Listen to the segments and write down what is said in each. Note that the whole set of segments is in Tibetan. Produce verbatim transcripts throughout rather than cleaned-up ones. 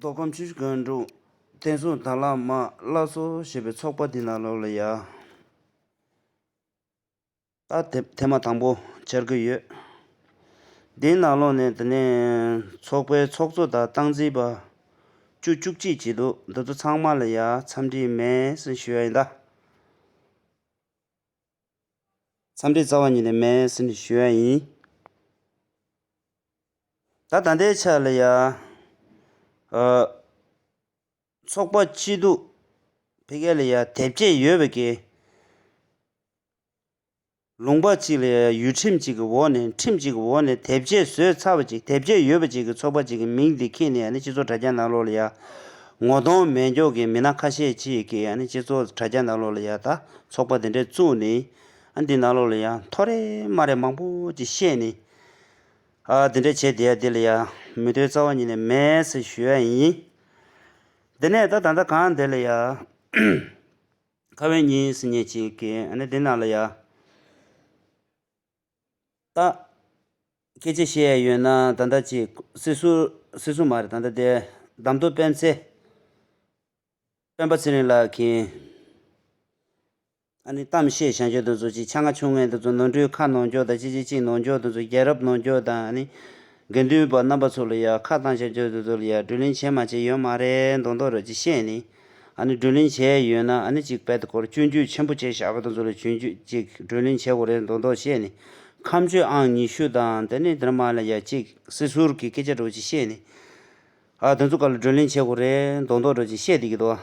མདོ་ཁམས་ཆུ་བཞི་སྒང་དྲུག་བསྟན་སྲུང་དར་ལག་དམག་སླར་གསོ་ཞེས་པའི་ཚོགས་པ་འདི་ནང་ལོགས་ལ་ཡ། ད་དེ་ཐེངས་མ་དང་པོ་བཅར་གྱི་ཡོད། འདིའི་ནང་ལོགས་ནས་དེ་ནས་ཚོགས་པའི་ཚོགས་གཙོ་དང་སྟངས་འཛིན་པ་བཅུ་བཅུ་གཅིག་བྱས་འདུག་འདི་ཚོ་ཚང་མ་ལ་ཡ་འཚམས་འདྲི་མེད་ཟེར་ཞུ་ཡ་ཡིན་ད། འཚམས་འདྲི་རྩ་བ་ཉིད་ནས་མེད་ཟེར་ནས་ཞུ་ཡ་ཡིན། ད་ད་ལྟའི་ཆ་ལ་ཡ། ཨ། ཚོགས་པ་སྐྱིད་སྡུག་ཕ་གི་ལ་ཡ་དེབ་སྐྱེལ་ཡོད་པའི་གི་ལུང་པ་གཅིག་ལ་ཡ་ཡུལ་ཁྲིམས་གཅིག་གི་འོག་ནས་ཁྲིམས་གཅིག་གི་འོག་ནས་དེབ་སྐྱེལ་བཟོས་ཚར་བ་གཅིག་དེབ་སྐྱེལ་ཡོད་པ་གཅིག་གི་ཚོགས་པ་གཅིག་གི་མིང་འདི་ཁྱེར་ནས་ཨ་ནི་སྤྱི་ཚོགས་དྲ་རྒྱ་ནང་ལོགས་ལ་ཡ་ངོ་གདོང་མེད་མགྱོགས་ཀྱི་མི་སྣ་ཁ་ཤས་གཅིག་གིས་ཨ་ནི་སྤྱི་ཚོགས་དྲ་རྒྱ་ནང་ལོགས་ལ་ཡ་ད་ཚོགས་པ་འདི་འདྲས་བཙུགས་ནས་ཨ་འདི་ནང་ལོགས་ལ་ཡ་ཐོ་རེ་མ་རེ་མང་པོ་ཅིག་བཤད་ནས། ཨ་དེ་འདྲ་བྱས་བསྡད་ཡ་དེ་ལ་ཡ་མོས་མཐུན་རྩ་བ་ཉིད་ནས་མེད་ཟེར་ཞུ་ཡ་ཡིན། དེ་ནས་ད་ད་ལྟ་གང་དེ་ལ་ཡ་ཁ་བའི་གཉིས་ཟེར་མཁན་ཅིག་གིས་ཨ་ནི་དེ་ནང་ལ་ཡ་ད་སྐད་ཆ་བཤད་ཡ་ཡོད་ན་ད་ལྟ་ཅིག་སྲིད་ཟུར་སྲིད་ཟུར་མ་རེད། ད་ལྟ་དེ་གདམ་ཐོ་སྤེན་ཚེ། སྤེན་པ་ཚེ་རིང་ལགས་ཀྱིས་ཨ་ནི་གཏམ་བཤད་བྱ་རྒྱུ་དེ་ཚོ་ཅིག་ཆང་ཁ་ཆུང་ངན་དེ་ཚོ་ནོར་འཁྲུལ་ཁ་ནོར་འགྱོ་དང་ཅི་ཅི་ཅིག་ནོར་འགྱོ་དེ་ཚོ་རྒྱལ་རབས་ནོར་འགྱོ་དང་ཨ་ནི་དགེ་འདུན་པ་རྣམ་པ་ཚོ་ལ་ཡ་ཁ་བཏང་བྱ་རྒྱུ་དེ་ཚོ་ལ་ཡ་བགྲོ་གླེང་བྱེད་མ་བྱེད་ཡོད་མ་རེད་མདོག་མདོག་རེ་ཅིག་བཤད་ནི། ཨ་ནི་བགྲོ་གླེང་བྱས་ཡོད་ན་ཨ་ནི་ཅིག་རྦད་དེ་སྐོར་སྐྱོན་བརྗོད་ཆེན་པོ་བྱས་བཞག་པ་དེ་ཚོ་ལ་སྐྱོན་བརྗོད་ཅིག་བགྲོ་གླེང་བྱེད་དགོས་རེད་མདོག་མདོག་བཤད་ནི། ཁ་མཆུ་ཨང་ཉི་ཤུ་དང་དེ་ནི་དེ་མ་ལ་ཡ་ཅིག་སྲིད་ཟུར་གྱི་སྐད་ཆ་འདྲ་བོ་ཅིག་བཤད་ནི། ཨ་དེ་ཚོ་སྐོར་ལ་བགྲོ་གླེང་བྱེད་དགོས་རེད་མདོག་མདོག་འདྲ་བོ་ཅིག་བཤད་བསྡད་ཀྱི་འདུག་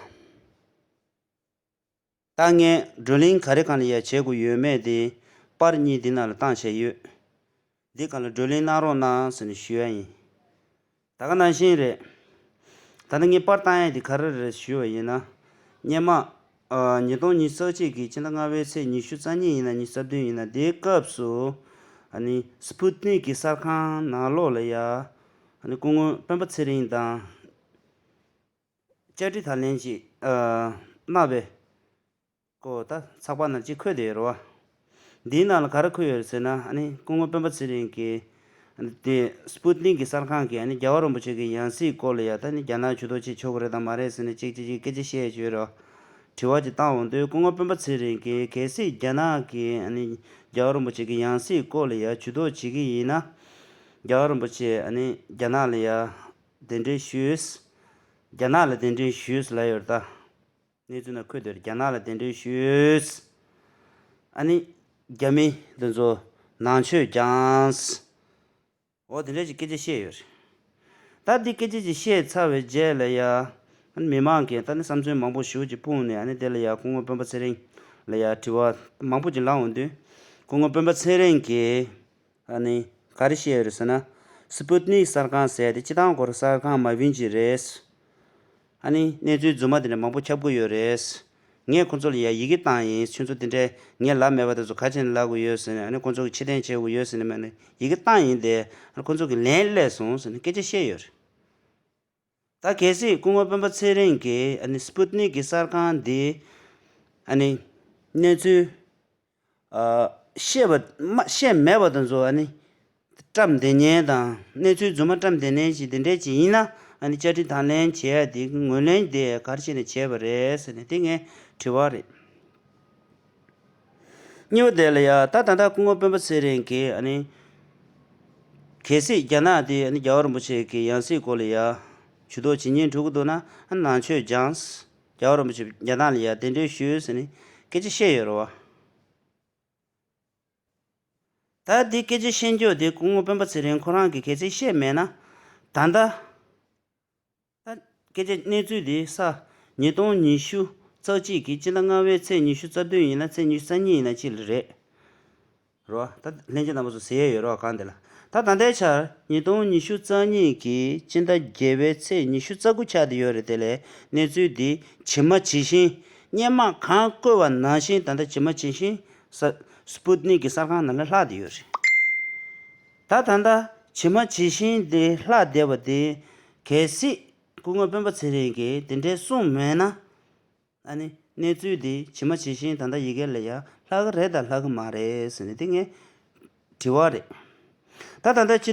ད་ངས་བགྲོ་གླེང་ག་རེ་སྒང་ལ་ཡ་བྱེད་དགོས་ཡོད་མེད་དེ་པར་གཉིས་འདི་ནང་ལ་བཏང་བཞག་ཡོད། འདི་སྒང་ལ་བགྲོ་གླེང་གནང་རོགས་གནང་ཟེར་ནས་ཞུ་ཡ་ཡིན། ད་ག་ནང་བཞིན་རེད། ད་ནི་ངས་པར་བཏང་ཡ་འདི་ག་རེ་རེད་ཞུ་བ་ཡིན་ན། སྔོན་མ། ཨ། ཉིས་སྟོང་ཉི་ཤུ་རྩ་གཅིག་གི་སྤྱི་ཟླ་ལྔ་པའི་ཚེས་ཉི་ཤུ་རྩ་གཉིས་ཡིན་ན་ཉི་ཤུ་རྩ་བདུན་ཡིན་ན་དེའི་སྐབས་སུ། ཨ་ནི་སི་པུ་ཏི་ནིག་གི་གསར་ཁང་ནང་ལོགས་ལ་ཡ། ཨ་ནི་སྐུ་ངོ་སྤེན་པ་ཚེ་རིང་དང་། བཅར་འདྲི་དང་ལེན་ཅིག་ཨ། གནང་བའི་སྐོར་ད་ཚགས་པར་ནང་ཅིག་འཁོད་བསྡད་ཡོད་རེད་བ། འདིའི་ནང་ལ་ག་རེ་འཁོད་ཡོད་རེད་ཟེར་ན་ཨ་ནི་སྐུ་ངོ་སྤེན་པ་ཚེ་རིང་གིས་ཨ་ནི་དེ་སི་པུ་ཏི་ནིག་གི་གསར་ཁང་གིས་ཨ་ནི་རྒྱལ་བ་རིན་པོ་ཆེ་གི་ཡང་སྲིད་སྐོར་ལ་ཡ་ད་ཨ་ནི་རྒྱ་ནག་ཇུས་གཏོགས་བྱེད་ཆོག་གི་རེད་དམ་མ་རེད་ཟེར་ནས་ཅིག་ཅིག་ཅིག་སྐད་ཆ་བཤད་ཡོད་རེད་བ། དྲི་བ་ཅིག་བཏང་འོང་དུས་སྐུ་ངོ་སྤེན་པ་ཚེ་རིང་གིས་གལ་སྲིད་རྒྱ་ནག་གིས་ཨ་ནི་རྒྱལ་བ་རིན་པོ་ཆེ་གི་ཡང་སྲིད་སྐོར་ལ་ཡ་ཇུས་གཏོགས་བྱེད་ཀྱི་ཡིན་ན། རྒྱལ་བ་རིན་པོ་ཆེ་ཨ་ནི་རྒྱ་ནག་ལ་ཡ་གདན་འདྲེན་ཞུས། རྒྱ་ནག་ལ་གདན་འདྲེན་ཞུས་ལབ་ཡོད་རེད་ད། གནས་ཚུལ་ནང་འཁོད་དེར་རྒྱ་ནག་ལ་གདན་འདྲེན་ཞུས། ཨ་ནི་རྒྱ་མི་འདི་ཚོ་ནང་ཆོས་སྦྱངས། འོ་དེ་འདྲ་ཞིག་སྐད་ཆ་བཤད་ཡོད་རེད། ད་འདི་སྐད་ཆ་ཅིག་བཤད་ཚར་བའི་རྗེས་ལ་ཡ། ཨ་ནི་མི་མང་གིས་ད་ནི་བསམ་ཚུལ་མང་པོ་ཞེ་པོ་ཅིག་སྤུངས་ནས་ཨ་ནི་དེ་ལ་ཡ་སྐུ་ངོ་སྤེན་པ་ཚེ་རིང་ལ་ཡ་དྲི་བ་མང་པོ་ཅིག་ལངས་འོང་དུས། སྐུ་ངོ་སྤེན་པ་ཚེ་རིང་གིས། ཨ་ནི་ག་རེ་བཤད་ཡོད་རེད་ཟེར་ན། སི་པུ་ཏི་ནིག་གསར་ཁང་ཟེར་དེ་སྤྱི་བཏང་ཁོ་རང་གསར་ཁང་མ་བིན་གྱི་རེད། ཨ་ནི་གནས་ཚུལ་རྫུན་མ་དེ་འདྲ་མང་པོ་ཁྱབ་ཀྱི་ཡོད་རེད། ངས་ཁོ་ཚོ་ལ་ཡ་ཡི་གེ་བཏང་ཡིན། ཁྱོད་ཚོ་དེ་འདྲའི་ངས་ལབ་མེད་པ་དེ་ཚོ་ག་བྱས་ནས་ལབ་དགོས་ཡོད་ཟེར་ནས་ཨ་ནི་ཁོ་ཚོ་གི་ཕྱིར་འཐེན་བྱེད་དགོས་ཡོད་ཟེར་ནས་མ་ནི་ཡི་གེ་བཏང་ཡིན་ཏེ་ཨ་ནི་ཁོ་ཚོ་གི་ལན་སླེབས་སོང་ཟེར་ནས་སྐད་ཆ་བཤད་ཡོད་རེད། ད་གལ་སྲིད་སྐུ་ངོ་སྤེན་པ་ཚེ་རིང་གིས་ཨ་ནི་སི་པུ་ཏི་ནིག་གི་གསར་ཁང་འདི་ཨ་ནི་གནས་ཚུལ། ཨ། བཤད་པ་མ་བཤད་མེད་པ་དེ་ཚོ་ཨ་ནི་བཀྲམ་བསྡད་མཁན་དང་གནས་ཚུལ་རྫུན་མ་བཀྲམ་བསྡད་མཁན་ཞིག་དེ་འདྲས་ཅིག་ཡིན་ན་ཨ་ནི་བཅར་འདྲི་དང་ལེན་བྱེད་ཡ་དེ་ངོས་ལེན་དེ་ག་རེ་བྱས་ནས་བྱས་པ་རེད་ཟེར་ནས་དེ་ངའི་དྲི་བ་རེད། གཉིས་པ་དེ་ལ་ཡ་ད་ད་ལྟ་སྐུ་ངོ་སྤེན་པ་ཚེ་རིང་གིས་ཨ་ནི་གལ་སྲིད་རྒྱ་ནག་དེ་ཨ་ནི་རྒྱལ་བ་རིན་པོ་ཆེ་གི་ཡང་སྲིད་སྐོར་ལ་ཡ་ཇུས་གཏོགས་བྱེད་སྙིང་བྲོ་གི་འདུག་ན་ཨ་ནང་ཆོས་སྦྱངས། རྒྱལ་བ་རིན་པོ་ཆེ་རྒྱ་ནག་ལ་ཡ་གདན་འདྲེན་ཞུས་ཟེར་ནས་སྐད་ཆ་བཤད་ཡོད་རེད་བ། ད་འདི་སྐད་ཆ་བཤད་རྒྱུ་དེ་སྐུ་ངོ་སྤེན་པ་ཚེ་རིང་ཁོ་རང་གིས་གལ་སྲིད་བཤད་མེད་ན། ད་ལྟ། ད་སྐད་ཆ་གནས་ཚུལ་དེ་ས་ཉིས་སྟོང་ཉི་ཤུ་རྩ་གཅིག་གི་སྤྱི་ཟླ་ལྔ་པའི་ཚེས་ཉི་ཤུ་རྩ་བདུན་ཡིན་ན་ཚེས་ཉི་ཤུ་རྩ་གཉིས་ཡིན་ན་གཅིག་ལ་རེད། རོ། ད་ལྷན་རྒྱས་རྣམ་པ་ཚོ་ཟེར་ཡས་ཡོད་རོ་གང་དེ་ལ། ད་ད་ལྟའི་ཆར་ཉིས་སྟོང་ཉི་ཤུ་རྩ་གཉིས་ཀྱི་སྤྱི་ཟླ་བརྒྱད་པའི་ཚེས་ཉི་ཤུ་རྩ་དགུ་ཆགས་བསྡད་ཡོད་རེད། དེ་ལས་གནས་ཚུལ་འདི་ཇི་མ་ཇི་བཞིན་སྔོན་མ་གང་བཀོད་པ་ནང་བཞིན་ད་ལྟ་ཇི་མ་ཇི་བཞིན་ས་སྤུ་ཏི་ནིག་གི་གསར་ཁང་ནང་ལ་ལྷག་བསྡད་ཡོད་རེད། ད་ད་ལྟ་ཇི་མ་ཇི་བཞིན་དེ་ལྷག་བསྡད་པ་དེ་གལ་སྲིད་སྐུ་ངོ་སྤེན་པ་ཚེ་རིང་གིས་དེ་འདྲའི་གསུངས་མེད་ན། ཨ་ནི་གནས་ཚུལ་འདི་ཇི་མ་ཇི་བཞིན་ད་ལྟ་ཡི་གེ་ལ་ཡ་ལྷག་གི་རེད་དང་ལྷག་གི་མ་རེད་ཟེར་ནས་དེ་ངའི་དྲི་བ་རེད། ད་ད་ལྟ་ཅི་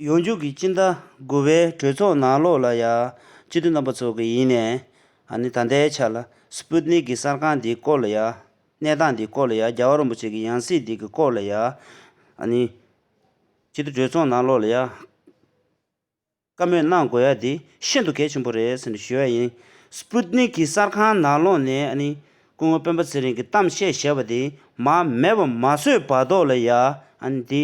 ཡོང་རྒྱུ་གི་སྤྱི་ཟླ་དགུ་པའི་གྲོས་ཚོགས་ནང་ལོགས་ལ་ཡ་ སྤྱི་འཐུས་རྣམ་པ་ཚོ་གི་ཡིན་ནས་ཨ་ནི་ད་ལྟའི་ཆ་ལ་སྤུ་ཏི་ནིག་གི་གསར་ཁང་འདིའི་སྐོར་ལ་ཡ། གནས་སྟངས་འདིའི་སྐོར་ལ་ཡ། རྒྱལ་བ་རིན་པོ་ཆེ་གི་ཡང་སྲིད་འདི་གི་སྐོར་ལ་ཡ། ཨ་ནི་སྤྱི་འཐུས་གྲོས་ཚོགས་ནང་ལོགས་ལ་ཡ། བཀའ་མོལ་གནང་དགོས་ཡ་དེ་ཤིན་ཏུ་གལ་ཆེན་པོ་རེད་ཟེར་ནས་ཞུ་ཡ་ཡིན། སྤུ་ཏི་ནིག་གི་གསར་ཁང་ནང་ལོགས་ནས་ཨ་ནི་སྐུ་ངོ་སྤེན་པ་ཚེ་རིང་གིས་གཏམ་བཤད་བཞག་པ་དེ་མར་མེད་པ་མ་བཟོས་བར་དོ་ལ་ཡ། ཨ་ནི་དེ་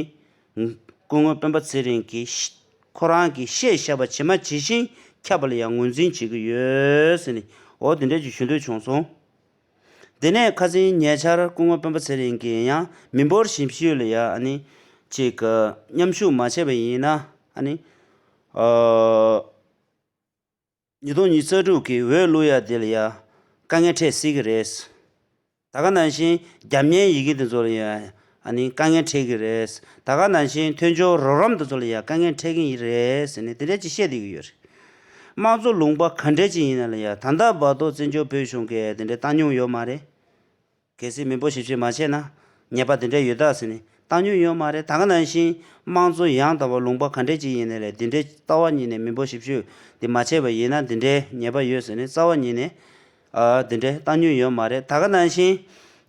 སྐུ་ངོ་སྤེན་པ་ཚེ་རིང་གིས་ཤ- ཁོ་རང་གིས་བཤད་བཞག་པ་ཇི་མ་ཇི་བཞིན་ཁྱབ་པ་ལ་ཡ་ངོས་འཛིན་བྱེད་ཀྱི་ཡོད་ཟེར་ནས། འོ་དེ་འདྲ་ཅིག་ཞུ་འདོད་བྱུང་སོང་། དེ་ནས་ཁ་སང་ཉེ་ཆར་སྐུ་ངོ་སྤེན་པ་ཚེ་རིང་གིས་ཡང་མི་འབོར་ཞིབ་དཔྱོད་ལ་ཡ་ཨ་ནི་ཅིག་མཉམ་ཞུགས་མ་བྱས་པ་ཡིན་ན་ཨ་ནི་ཨ་ཉིས་སྟོང་ཉི་ཤུ་རྩ་དྲུག་གི་འོས་བླུག་ཡ་དེ་ལ་ཡ་དཀའ་ངལ་འཕྲད་སྲིད་ཀྱི་རེད། ད་ག་ནང་བཞིན་རྒྱབ་གཉེར་ཡི་གེ་དེ་ཚོ་ལ་ཡ་ཨ་ནི་དཀའ་ངལ་འཕྲད་ཀྱི་རེད། ད་ག་ནང་བཞིན་མཐུན་སྦྱོར་རོགས་རམ་དེ་ཚོ་ལ་ཡ་དཀའ་ངལ་འཕྲད་ཀྱི་རེད་ཟེར་ནས་དེ་འདྲ་ཅིག་བཤད་བསྡད་ཀྱི་ཡོད་རེད། དམངས་གཙོ་ལུང་པ་ག་འདྲ་ཅིག་ཡིན་ན་ལ་ཡ་ད་ལྟ་བར་དུ་བཙན་བྱོལ་བོད་གཞུང་གིས་དེ་འདྲ་བཏང་མྱོང་ཡོད་མ་རེད། གལ་སྲིད་མི་འབོར་ཞིབ་དཔྱོད་མ་བྱས་ན་ཉེས་པ་དེ་འདྲ་ཡོད་ད་ཟེར་ནས་བཏང་མྱོང་ཡོད་མ་རེད། ད་ག་ནང་བཞིན་དམངས་གཙོ་ཡང་དག་པ་ལུང་པ་ག་འདྲ་ཅིག་ཡིན་ནའི་ལས་དེ་འདྲའི་རྩ་བ་ཉིད་ནས་མི་འབོར་ཞིབ་དཔྱོད་དེ་མ་བྱས་པ་ཡིན་ན་དེ་འདྲའི་ཉེས་པ་ཡོད་ཟེར་ནས་རྩ་བ་ཉིད་ནས་ཨ་དེ་འདྲའི་བཏང་མྱོང་ཡོད་མ་རེད། ད་ག་ནང་བཞིན་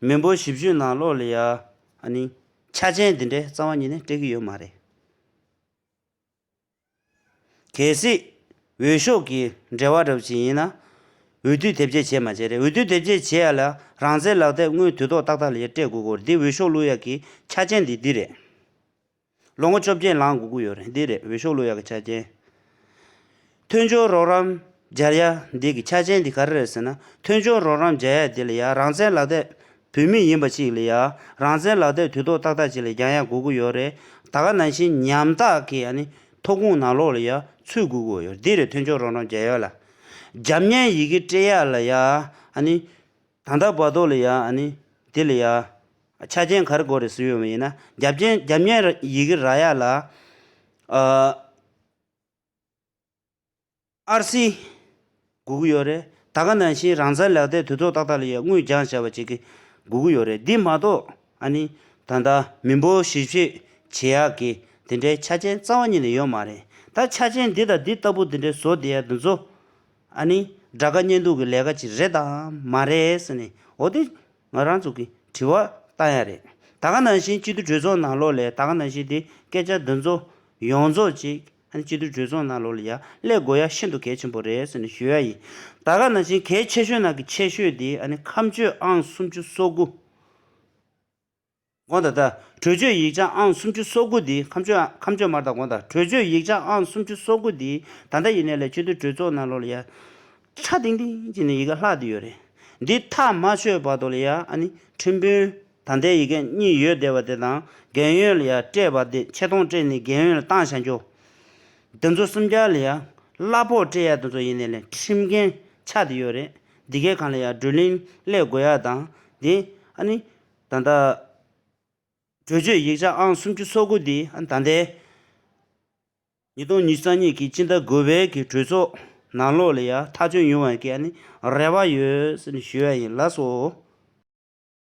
མི་འབོར་ཞིབ་དཔྱོད་ནང་ལོགས་ལ་ཡ་ཨ་ནི་ཆ་རྐྱེན་དེ་འདྲའི་རྩ་བ་ཉིད་ནས་སྤྲད་ཀྱི་ཡོད་མ་རེད། གལ་སྲིད་འོས་ཤོག་གི་འབྲེལ་བ་འདྲ་བོ་ཞིག་ཡིན་ན། འོས་བསྡུ་དེབ་སྐྱེལ་བྱས་མ་བྱས་རེད། འོས་བསྡུ་དེབ་སྐྱེལ་བྱེད་ཡ་ལ་རང་བཙན་ལག་དེབ་དངུལ་དུས་ཐོག་ཏག་ཏག་ལ་ཡ་སྤྲད་དགོས་སྐོར་འདི་འོས་ཤོག་བླུག་ཡ་གི་ཆ་རྐྱེན་འདི་འདི་རེད། ལོ་ངོ་བཅོ་བརྒྱད་ལང་དགོས་ཀྱི་ཡོད་རེད། འདི་རེད་འོས་ཤོག་བླུག་ཡ་གི་ཆ་རྐྱེན། མཐུན་སྦྱོར་རོགས་རམ་སྦྱར་ཡ་འདི་གི་ཆ་རྐྱེན་འདི་ག་རེ་རེད་ཟེར་ན། མཐུན་སྦྱོར་རོགས་རམ་སྦྱར་ཡ་འདི་ལ་ཡ་རང་བཙན་ལག་དེབ། བོད་མི་ཡིན་པ་ཅིག་ལ་ཡ་རང་བཙན་ལག་དེབ་དུས་ཐོག་ཏག་ཏག་ཅིག་ལ་རྒྱག་ཡ་དགོས་ཀྱི་ཡོད་རེད། ད་ག་ནང་བཞིན་ཉམ་ཐག་གི་ཨ་ནི་ཐོ་ཁུངས་ནང་ལོགས་ལ་ཡ་ཚུད་དགོས་ཀྱི་ཡོད་རེད། འདི་རེད་མཐུན་སྦྱོར་རོགས་རམ་རྒྱག་ཡ་ལ། རྒྱབ་གཉེར་ཡི་གེ་སྤྲད་ཡ་ལ་ཡ་ཨ་ནི་ད་ལྟ་བར་དུ་ལ་ཡ་ཨ་ནི་འདི་ལ་ཡ་ཆ་རྐྱེན་ག་རེ་དགོས་རེད་ཟེར་ཡོད་པ་ཡིན་ན། རྒྱབ་རྐྱེན་རྒྱབ་གཉེར་ཡི་གེ་རག་ཡ་ལ་ཨ། ཨར་སི་དགོས་ཀྱི་ཡོད་རེད། ད་ག་ནང་བཞིན་རང་བཙན་ལག་དེབ་དུས་ཐོག་ཏག་ཏག་ལ་ཡ་དངུལ་རྒྱག་བྱ་བ་ཅིག་གི་དགོས་ཀྱི་ཡོད་རེད། འདི་མ་གཏོགས་ཨ་ནི་ད་ལྟ་མི་འབོར་ཞིབ་དཔྱོད་བྱེད་ཡག་གི་དེ་འདྲའི་ཆ་རྐྱེན་རྩ་བ་ཉིད་ནས་ཡོད་མ་རེད། ད་ཆ་རྐྱེན་འདི་དང་འདི་ལྟ་བུ་དེ་འདྲའི་བཟོ་བསྡད་ཡ་འདི་ཚོ་ཨ་ནི་དགྲ་དགའ་གཉེན་སྡུག་གི་ལས་ཀ་ཅིག་རེད་དམ་མ་རེད་ཟེར་ནས། འོ་དེ་ང་རང་ཚོ་གི་དྲི་བ་བཏང་ཡ་རེད། ད་ག་ནང་བཞིན་སྤྱི་འཐུས་གྲོས་ཚོགས་ནང་ལོགས་ལ་ད་ག་ནང་བཞིན་དེ་སྐད་ཆ་འདི་ཚོ་ཡོངས་རྫོགས་ཅིག་ཨ་ནི་སྤྱི་འཐུས་གྲོས་ཚོགས་ནང་ལོགས་ལ་ཡ་སླེབས་དགོས་ཡ་ཤིན་ཏུ་གལ་ཆེན་པོ་རེད་ཟེར་ནས་ཞུ་ཡ་ཡིན། ད་ག་ནང་བཞིན་གལ་ཆེ་ཤོས་ནང་གི་ཆེ་ཤོས་དེ་ཨ་ནི་ཁ་མཆུ་ཨང་སུམ་ཅུ་སོ་དགུ། དགོངས་དག་ད་གྲོས་ཆོད་ཡིག་ཆ་ཨང་སུམ་ཅུ་སོ་དགུ་འདི་ཁ་མཆུ་ཁ་མཆུ་མར་དང་དགོངས་དག་གྲོས་ཆོད་ཡིག་ཆ་ཨང་སུམ་ཅུ་སོ་དགུ་འདི་ད་ལྟ་ཡིན་ནའི་ལས་སྤྱི་འཐུས་གྲོས་ཚོགས་ནང་ལོགས་ལ་ཡ་ཁྲ་ཏིང་ཏིང་བྱས་ནས་ཡི་གེ་ལྷག་བསྡད་ཡོད་རེད། འདི་ཐག་མ་ཆོད་བར་དུ་ལ་ཡ་ཨ་ནི་ཁྲིམས་དཔོན་ད་ལྟའི་ཡི་གེ་གཉིས་ཡོད་བསྡད་པ་དེ་དང་རྒན་ཡོལ་ལ་ཡ་སྤྲད་པ་དེ་ཆེ་མཐོང་སྤྲད་ནས་རྒན་ཡོལ་ལ་བཏང་བཞག་རྒྱུ། དེ་ཚོ་གསུམ་ཆར་ལ་ཡ་གླ་ཕོགས་སྤྲད་ཡ་དེ་ཚོ་ཡིན་ནའི་ལས་ཁྲིམས་འགན་ཆགས་བསྡད་ཡོད་རེད། འདི་གའི་སྒང་ལ་ཡ་བགྲོ་གླེང་སླེབས་དགོས་ཡ་དང་དེ་ཨ་ནི་ད་ལྟ་གྲོས་ཆོད་ཡིག་ཆ་ཨང་སུམ་ཅུ་སོ་དགུ་འདི་ཨ་ནི་ད་ལྟའི་ཉིས་སྟོང་ཉི་ཤུ་རྩ་གཉིས་ཀྱི་སྤྱི་ཟླ་དགུ་པའི་གི་གྲོས་ཚོགས་ནང་ལོགས་ལ་ཡ་ཐག་གཅོད་ཡོང་བའི་གི་ཨ་ནི་རེ་བ་ཡོད་ཟེར་ནས་ཞུ་ཡ་ཡིན། ལགས་སོ།